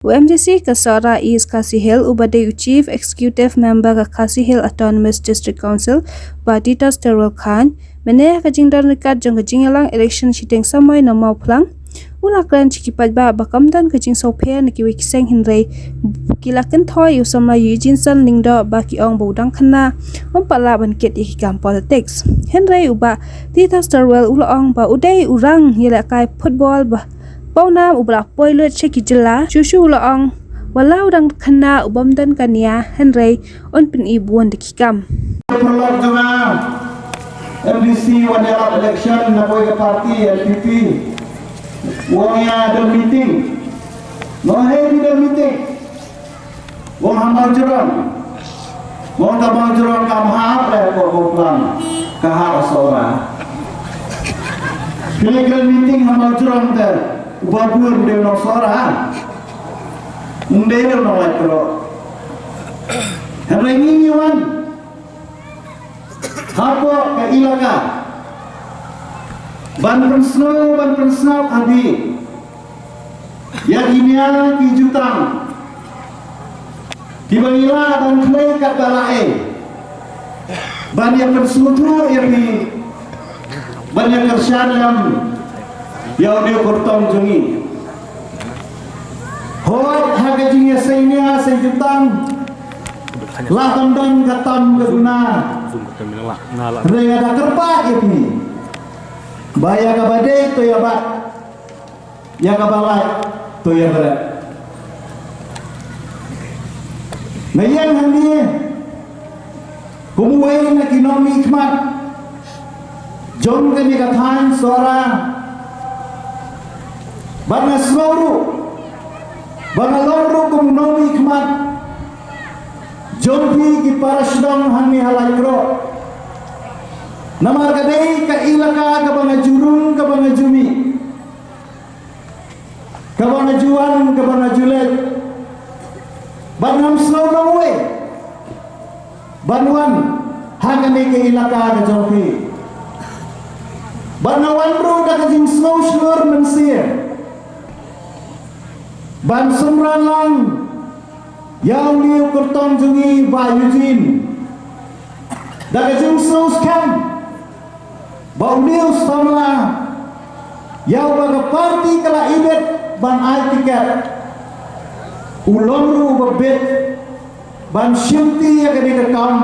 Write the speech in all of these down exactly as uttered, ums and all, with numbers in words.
U MDC ka Sohra East Khasi Hills uba dei u Chief Executive Member ka Khasi Hills Autonomous District Council, Bah Titus Terwel Chyne, mynne ha ka jingdon ryngkat jong ka jingïalang election shiteng samoi na Mawphlang, u la kren sha ki paidbah ba kam don ka jingsngewpher na kiwei ki seng, hynrei ki la kynthoi ïa u samla Eugene Shan Lyngdoh ba ki ong ba u dang khynnah, um pat lah ban kit ïa ki kam politics. Hynrei u Bah Titus Terwel u la ong ba u dei u rangïalehkai football ba pawnam uba la poi lut sha ki jylla, shuh shuh u la ong, wat la u dang khynnah u bym don kane, hynrei un pyni bun da ki kam. Paralok jong nga, MDC wan ïalap election na poi ka party NPP. U ong ïa don meeting. Nga ong, hei, phi don meeting? U ong ha Mawjrong. U ong ha Mawjrong, kam hap leh ko Mawphlang, ka hap ha Sohra. Phi leh ka meeting ha Mawjrong te, uba bun dei u nong Sohra. Ym dei u nong Laitkroh. Hynrei ngi ngi wan hapoh ka ilaka ban pynsngew, ban pynsngew ha phi ïa kine ki jutang kiba ngi lah ban khlei katba lah eh ban ïa pynsngewthuh ïa phi, ban ïa kyrshan lem ïa une u kyrtong jong ngi. Hooid, ha ka jingïaseng ïa sei jutang, la tam don ka tam ka duna. Hynrei nga da kyrpad ïa phi ba ïa kaba dei to ïa bat, ïa kaba lait to ïa bret. Nga ïeng hangne kum uwei na ki nongmihkhmat jong kane ka thaiñ Sohra, bad nga sngew ruh ba nga long ruh kum u nongmihkhmat jong phi ki para shnong hangne ha Laitkroh. Namar ka dei ka ilaka kaba nga ju rung, kaba nga ju mih, kaba nga ju wan, kaba nga ju leit. Bad ngam sngew nongwei ban wan ha kane ka ilaka ka jong phi. Bad nga wan ruh da ka jingsngew shlur mynsiem ban synran lang ïa une u kyrtong jong ngi Bah Eugene, da ka jingsngew skhem ba une u samla ïa uba ka party ka la ibit ban ai tiket, u long ruh uba bit ban shimti ïa kane ka kam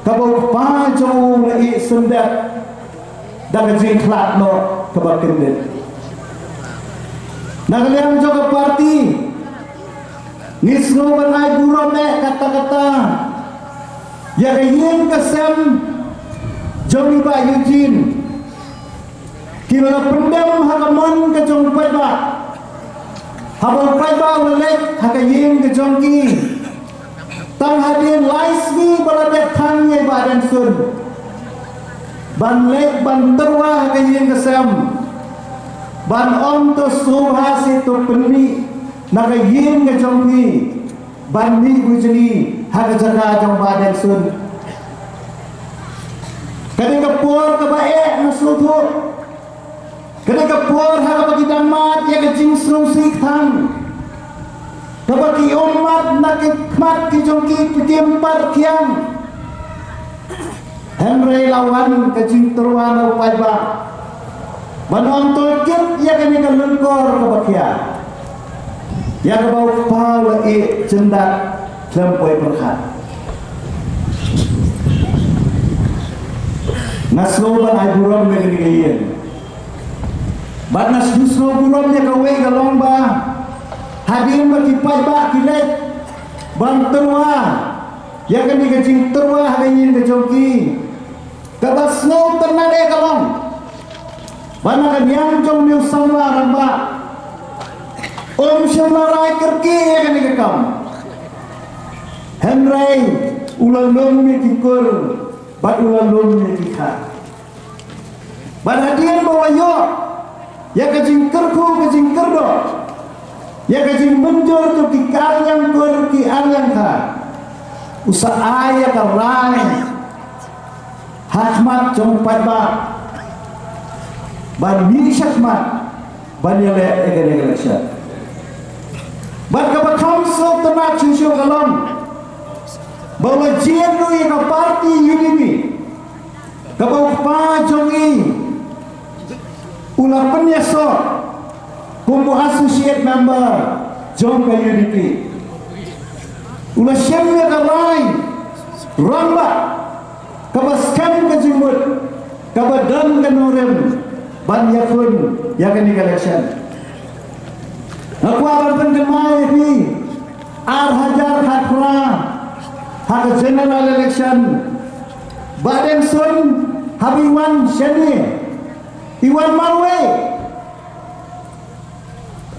kaba u kpa jong u u la ïeh sendep da ka jingkhlad noh kaba kyndit. Na ka liang jong ka party, ngi sngew ban ai burom eh katta katta ïa ka ïing ka sem jong i Bah Eugene, kiba la pyndem ha ka mon ka jong u paidbah. Haba u paidbah u la leit ha ka ïing ka jong ki, tang hadien lai sngi ba la dep thang ïa i Bah Dengsun ban leit ban tyrwa ha ka ïing ka sem, ban ong to sngewbha seh, to pynmih na ka ïing ka jong phi ban mih bujli ha ka jaka jong Bah Dengsun. Ka dei ka por kaba eh, nga sngewthuh. Ka dei ka por ha kaba ki dang mad ïa ka jingsngewsih kthang, kaba ki ym mad na ki khmat ki jong ki, ki ym pat rkhiang. Hynrei la wan ka jingtyrwa na u paidbah ban ong to kit ïa kane ka lyngkor kaba khia, ïa kaba u kpa u la ïeh jyndat khlem poi pyrkhat. Nga sngew ban ai burom ïa kane ka ïing. Bad nga shu sngew burom ïa kawei ka long ba hadien ba ki paidbah ki leit ban tyrwa ïa kane ka jingtyrwa ha ka ïing ka jong ki, kaba sngewtynnat eh ka long ba na ka liang jong une u samla rangbah, um shym la rai kyrkieh ïa kane ka kam. Hynrei u la lum ïa ki kur bad u la lum ïa ki kha. Bad hadien ba u la ïoh ïa ka jingkyrkhu ka jingkyrdoh, ïa ka jingmynjur jong ki arliang kur ki arliang kha, u sa ai ïa ka rai ha khmat jong u paidbah ban mih shakhmat ban ïaleh ïa kane ka election. Bad kaba kham sngewtynnat shisha ka long ba u la jied ruh ïa ka party U D P, kaba u kpa jong i u la pynïasoh kum u associate member jong ka U D P. U la shem ïa ka rai rangbah kaba skhem ka jingmut, kaba don ka nongrim ban ïakhun ïa kane ka election. Nga kwah ban pynkynmaw ïa phi, ar hajar khatphra ha ka general election, Bah Dengsun haba i wan shane, i wan marwei.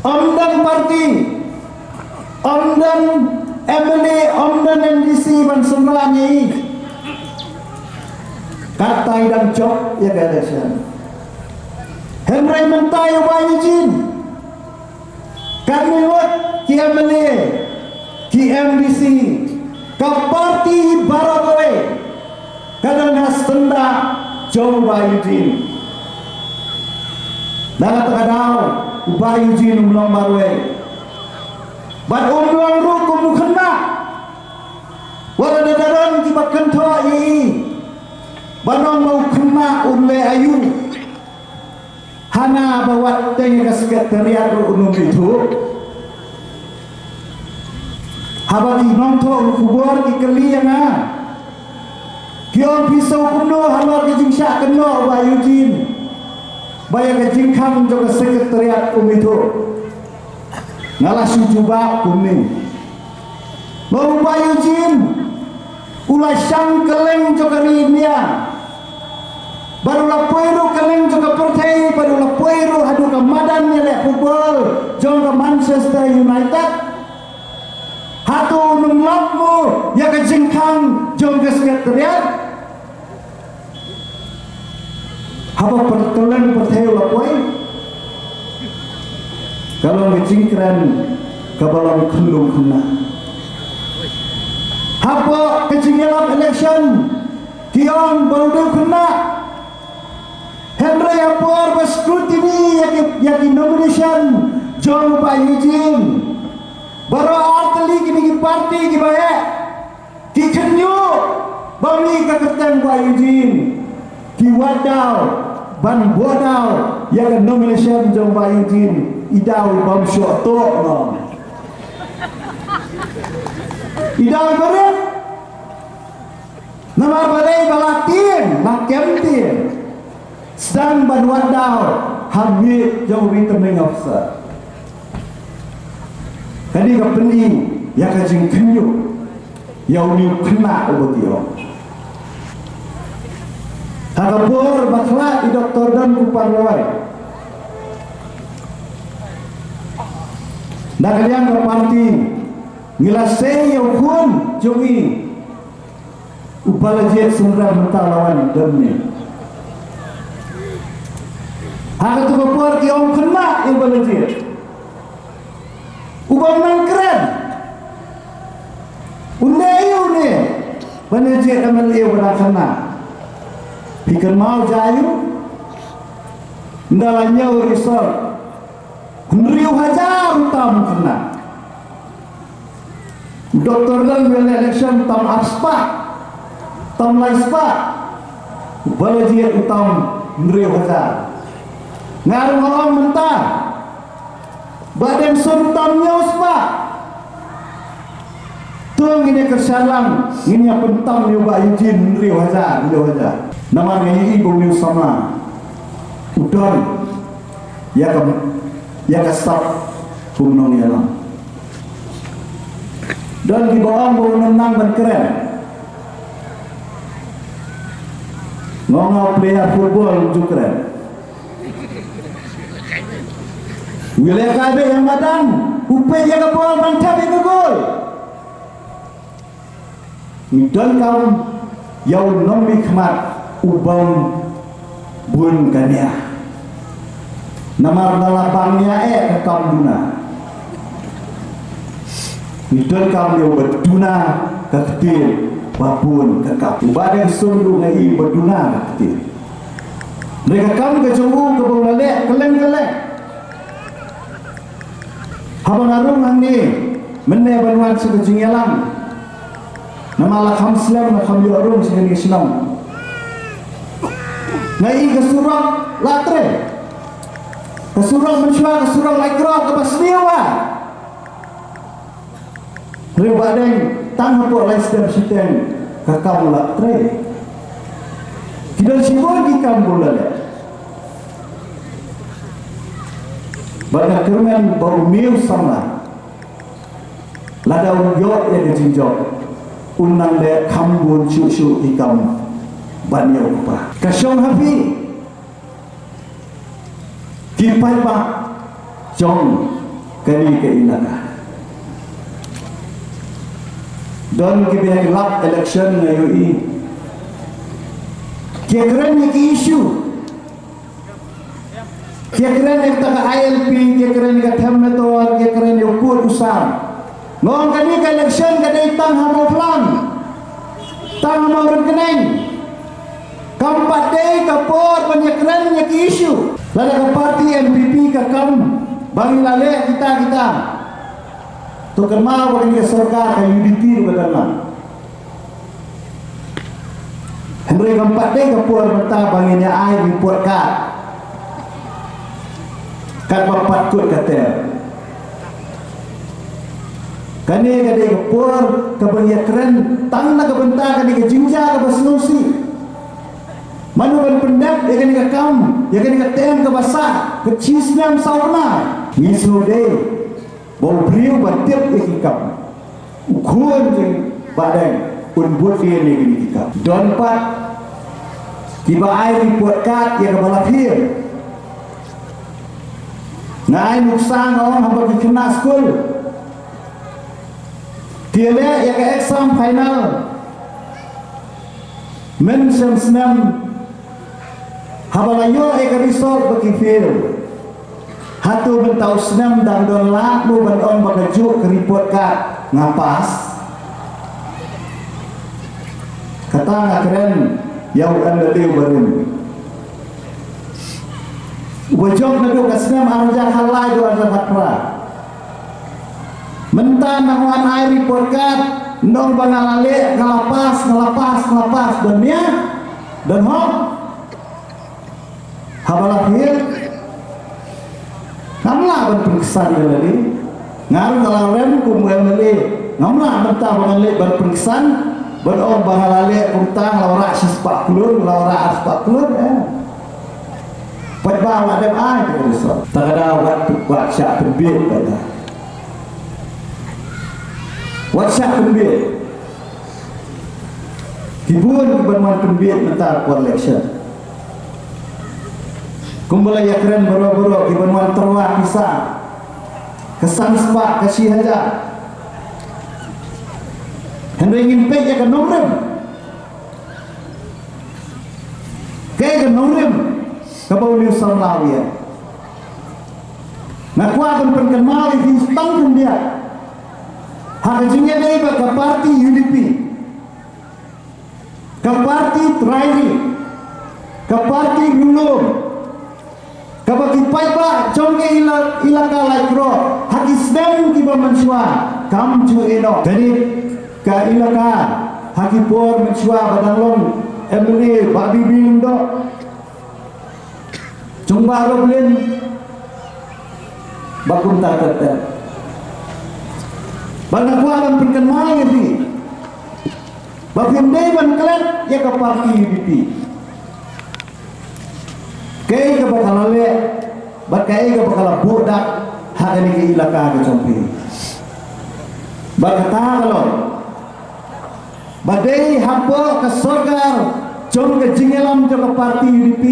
Ym don party, ym don M L A, ym don M D C ban synran ïa i. Katta i dang jop ïa ka election. Hynrei mynta ïa u Bah Eugene, katne ngut ki M L A, ki M D C, ka party baroh kawei ka don ha syndah jong u Bah Eugene. Na kata ka daw u Bah Eugene um long marwei. Bad um long ruh kum u khynnah. Wat la da don kiba kynthoh ïa i ban ong ba u khynnah um leh aïu. Hana ba wat teng ka Secretariat ruh un ym ithuh. Haba ki nongthoh khubor ki kylli ïa nga, ki ong phi sngew kumno halor ka jingshah kynnoh u Bah Eugene ba ïa ka jingkhang jong ka Secretariat um ithuh. Nga la shu jubab kumne. Ba u Bah Eugene u la shang kylleng jong ka ri India, bad u la poi ruh kylleng jong ka pyrthei, bad u la poi ruh haduh ka madan ïaleh football jong ka Manchester United. Hato un ym lap mo ïa ka jingkhang jong ka Secretariat? Haba pyrteng pyrthei u la poi, ka long ka jingkren kaba long khynlung khynnah. Hapoh ka jingïalap election ki ong ba u dei u khynnah. Hynrei ha por ba scrutiny ïa ki, ïa ki nomination jong u Bah Eugene, baroh artylli kine ki party kiba heh ki khynñiuh ba mih ka kyrteng Bah Eugene. Ki wad daw ban buh daw ïa ka nomination jong Bah Eugene. I daw i bym shoh tuh, no. I daw i barit. Namar balei? Ba la tieng, la kem tieng. Sdang ban wad daw ha miej jong u Returning Officer. Kane ka pyni ïa ka jingkhynñiuh ïa une u khynnah uba ki ong. Ha ka por ba khlad i Doktor Donkupar Roy, na ka liang ka party ngi la sei ïa u khun jong ngi, u Balajied Synrem, mynta la wan don ne. Ha katu ka por ki ong khynnah ïa u Balajied. U bym nang kren. Une ïa une Balajied M L A u ba dang khynnah. Phi kynmaw jaiñ u? Ynda la ñiew result, hynriew hajar u tam khynnah. Doktor Dang u ïaleh election tam arspah, tam laispah. Balajied u tam hynriew hajar. Nga ruh nga ong mynta, Bah Dengsun tam hynñiewspah. To ngin ïa kyrshan lang, ngin ïa pyntam ïa u Bah Eugene hynriew hajar, hynriew hajar. Namar nga ïohi ba une u samla u don ïa ka, ïa ka sap kum u nongïalam. Don kiba ong ba un ym nang ban kren. Nga ong nga u player football, um ju kren. U ïalehkai beit ha madan, u peit ïa ka bol ban thep ïa ka gol. Ngi donkam ïa u nongmihkhmat u bym bun ka nia. Namar lada bang nia eh ka kam duna. Ngi donkam ïa u ba duna ka ktien ba bun ka kam. U Bah Dengsun ruh nga i ba duna ka ktien. Hynrei ka kam ka jong u kaba u la leh kylleng kylleng. Ha Haba nga rung hangne mynne ban wan sha ka jingïalang, namar la kham slem, la kham ïoh rung sha kane ka shnong. Nga i ka surok la trei. Ka surok mynshuwa, ka surok Laitkrok kaba sniew bha. Hynrei Bahdeng, tang hapoh lai snem shiteng ka kam la trei. Ki don shibun ki kam ba u la leh. Bad nga kyrmen ba une u samla, lada u ïoh ïa ka jingjop, un nang leh kham bun shuh shuh ki kam ban ïa u kpa. Ka shong ha phi ki paidbah jong kane ka ilaka. Don kiba ïa lap election, nga ïohi ki ïakren ïa ki issue. Ki ïakren ïa kata ka I L P, ki ïakren ïa ka them metor, ki ïakren ïa u pud u sam. Nga ong kane ka election ka dei tang ha Mawphlang, tang ha Mawryngkneng. Kam pat dei ka por ban ïakren ïa ki issue. Lada ka party N P P ka kam ba ngi la leh kita kita, to kynmaw ba kane ka sorkar ka U D P ruh ka dang nang. Hynrei kam pat dei ka por mynta ba ngin ïa ai report card katba pat kut ka ter. Kane ka dei ka por kaba ngi ïakren tang na ka bynta kane ka jingjia kaba sngewsih. Mano ban pyndep ïa kane ka kam, ïa kane ka term kaba sah, ka shisnem saw bnai? Ngi sngewdei ba u briew ba tip ïa ki kam, u khun jong Bahdeng, un bud ïa kine ki kam. Don pat kiba ai report card ïa kaba la pher. Nga ai nuksa, nga ong haba ki khynnah skul ki leh ïa ka exam final mynshem snem, haba la ïoh ïa ka result ba ki fail, hato mynta u snem dang don lad mo ban ong ba kajuh ka report card nga pass? Kata nga kren ïa u M L A uba rim, uba jop naduh ka snem ar hajar khatlai haduh ar hajar khatphra. Mynta nang wan ai report card, nong ba nga la leh, nga la pass, nga la pass, nga la pass, don nia, don hok. Haba la pher, ngam lah ban pynksan ïa lade. Nga ruh nga la rem kum u M L A, ngam lah mynta ba ngan leit ban pynksan, ban ong ba nga la leh kumta, nga la wanrah shispah klur, nga la wanrah arspah klur, eh. Paidbah, wat dep ai ka result. Tang ka daw wat, wat shah pynbieit paidbah. Wat shah pynbieit. Ki bun kiban wan pynbieit mynta por election. Kumba la ïakren baroh baroh, kiban wan tyrwa pisa ka san spah, ka shi hajar. Hynrei ngin peit ïa ka nongrim. Kaei ka nongrim kaba une u samla u ïa? Nga kwah ban pynkynmaw ïa phi tang khyndiat. Ha ka jingïadei bad ka party U D P, ka party trai ri, ka party lulum, kaba ki paidbah jong ka ila-, ilaka Laitkrok ha ki snem kiba mynshuwa kam ju ïeh noh. Ka dei ka ilaka ha ki por mynshuwa ba dang long M L A Bah B B Lyngdoh, jong Bah Roblin, ba kumta ter ter. Ba nga kwah ban pynkynmaw ïa phi ba phim dei ban klet ïa ka party U D P. Kaei kaba ka la leh bad kaei kaba ka la buh dak ha kane ka ilaka ka jong phi. Bad kata ka long ba dei hapoh ka sorkar jong ka jingïalam jong ka party U D P,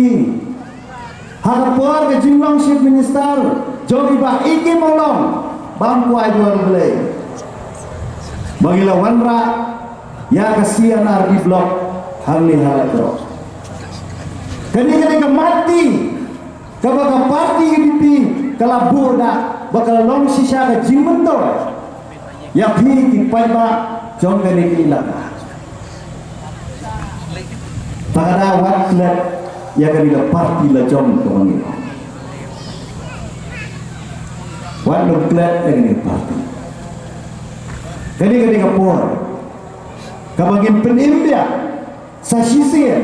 ha ka por ka jinglong Chief Minister jong i Bah A K Mawlong, bam kwai duar Blei, ba ngi la wanrah ïa ka C and R D block hangne ha Laitkrok. Kane, kane ka mati kaba ka party U D P ka la buh da, ba ka la long shisha ka jingmyntoi ïa phi ki paidbah jong kane ka ilaka. Tang ka daw wat klet ïa kane ka party la jong ka, ma ngi. Wat nang klet ïa kane ka party. Kane, kane ka por kaba ngin pynim biang sa shisien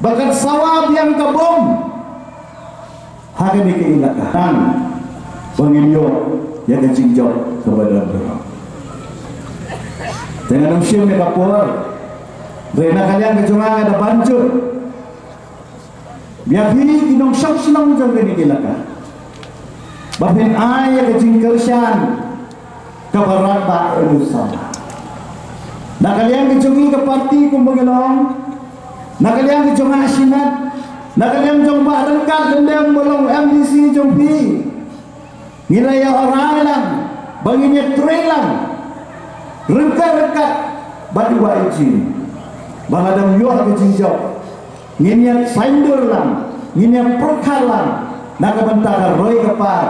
ba kan sawa biang ka bom ha kane ka ilaka. Nang ba ngin ïoh ïa ka jingjop kaba don baroh. Te ngan ym shim ïa ka por. Hynrei na ka liang ka jong nga nga da ban jur ïa phi ki nongshong shnong jong kane ka ilaka ba phin ai ïa ka jingkyrshan kaba radbah ïa u samla. Na ka liang ka jong ngi ka party kumba ngi long, na ka liang ka jong nga Shimet, na ka liang jong Bah Ryngkat Lyngdoh ba long MDC jong phi, ngi la ïa rai lang ba ngin ïa trei lang ryngkat ryngkat bad i Bah Eugene ba la dang ïoh ka jingjop. Ngin ïa saiñdur lang, ngin ïa pyrkhat lang na ka bynta ka roi ka par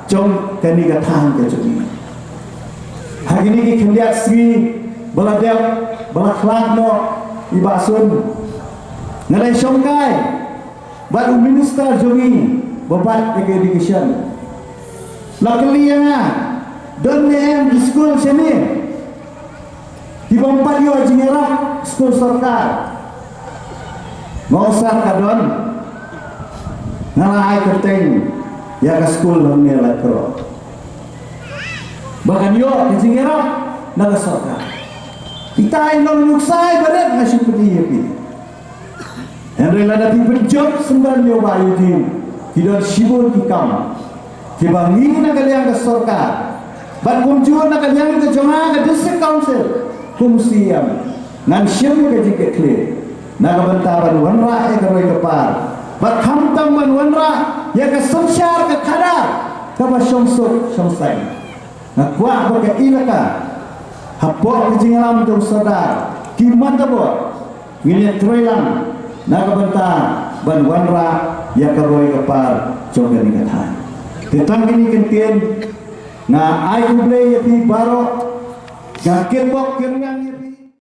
jong kane ka thaiñ ka jong ngi. Ha kine ki khyndiat sngi ba la dep, ba la khlad noh i Bah Sun, nga la shongkai bad u minister jong ngi ba bat ïa ka education. La kylli ïa nga, don ne em ki skul shane kiba ym pat ïoh jingïarap, skul sorkar? Nga ong sir, ka don. Nga la ai kyrteng ïa ka skul hangne, la kyrpad ba kan ïoh ka jingïarap na ka sorkar. Ita i nongnuk sai barit nga shu pyni ïa phi. Hynrei lada phi pynjop syndon ïa u Bah Eugene, ki don shibun ki kam kiba ngi na ka liang ka sorkar bad kumjuh na ka liang ka jong nga ka District Council kum u CEM ngan shim ka jingkitkhlieh na ka bynta ban wanrah ïa ka roi ka par bad khamtam ban wanrah ïa ka synshar ka khadar kaba shongsuk shongsaiñ. Nga kwah ba ka ilaka, hapoh ka jingïalam jong u Sordar, ki mata bor, ngin ïa trei lang na ka bynta ban wanrah ïa ka roi ka par jong kane ka thaiñ. Te tang kine ki kyntien, nga ai khublei ïa phi baroh, nga kitbok kyrnang ïa phi.